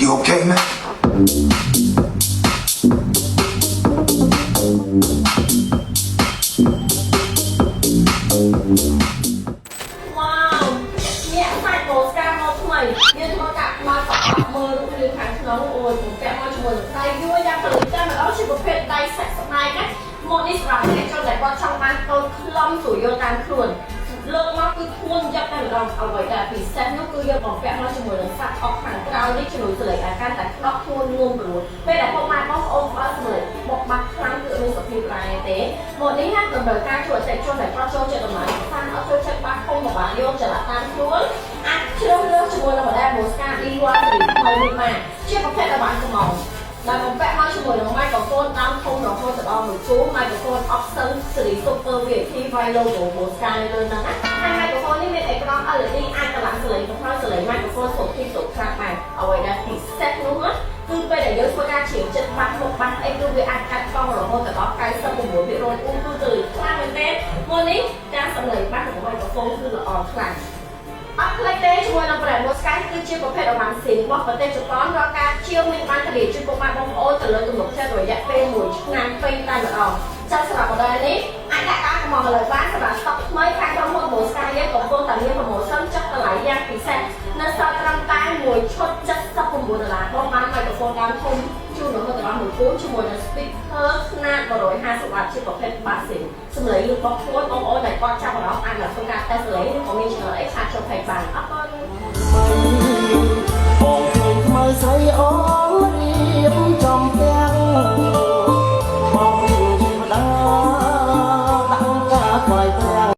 You okay, man? វ៉ាវញាក់សាច់បូស្កាមកថ្មីយើងធ្វើកាក់មកប្រអប់មើលរូបរាងខាងក្នុងអូយបំពាក់មកជាមួយនឹងដៃយួរយ៉ាងផលិតតែម្ដងជាប្រភេទដៃសាច់ស្បែកណាម៉ូតនេះសម្រាប់អ្នកជនដែលគាត់ចង់បានកូនខ្លំស្រួលយកតាមខ្លួនលើកមកគឺធ្ងន់យកតែម្ដងអ្វីដែលពិសេសនោះគឺយកបំពាក់មកជាមួយនឹងសាច់អុកខាងក្រៅនេះជំនួយសលេងឲ្យកាន់តែក្តក់ធ្ងន់ងំព្រោះពេលដែលពុកម៉ែបងប្អូនបើសលេងបុកបាក់ខ្លាំងគឺមានសភាពរ៉ែទេម៉ូតនេះណាតម្រូវការជួយអតិថិជនដែលគាត់ចូលចិត្តតម្លៃសានអត់ចូលចិត្តបាក់ធំពិបាកយកចល័តតាមខ្លួនអាចជ្រើសរើសជាមួយនឹង model Mosca D1 សេរីថ្មីនេះមកជាប្រភេទរបាំកំងដែលបំពាក់មកជាមួយនឹង microphone ដើមធំរហូតដល់មួយគូ microphone option សេរី Super VIP វាយ logo Mosca នៅលើហ្នឹងណាហើយ microphone នេះមានអេក្រង់ LED អាចតម្លើងសលេងបង្ហើយសលេង microphone សុភាពសុខ្លាំងបានអ្វីដែលពិសេសនោះណាគឺពេលដែលយើងធ្វើការជ្រៀងចិត្តបាត់មុខបាត់អីគឺវាអាចកាត់កង់រហូតដល់96%អ៊ូគឺទៅខ្លាំងមែនទែនមកនេះការសម្លេងបាត់របស់ microphone គឺល្អខ្លាំងអត់ភ្លេចទេជាមួយនឹង brand Mosca គឺជាប្រភេទអវ៉ាន់ស៊ីងរបស់ប្រទេសជប៉ុនរាល់ការជាវមានបានធានាជូនពុកម៉ែបងប្អូនទៅលើទំនុកចិត្តរយៈពេល1ឆ្នាំពេញតែម្ដងចាស់សម្រាប់ model នេះអាចដាក់ការកម្មង់ឥឡូវបានសម្រាប់ស្តុកថ្មីខាងក្រុមហ៊ុន Mosca យើងកំពុងតែមាន promotion ចុះតម្លៃយ៉ាងពិសេសនៅសល់ត្រឹមតែមួយឈុត79ដុល្លារបងបាន microphone ដើមធំជូនរហូតដល់មួយគូជាមួយនឹង speaker ខ្នាត150វ៉ាត់ជាប្រភេទ bass សំឡេងលឺបោះខ្លួនបងប្អូនដែលគាត់ចាប់អារម្មណ៍អាចមកធ្វើការតេស្តសំឡេងឬក៏មានឆ្ងល់អីchat ចូល page បានអរ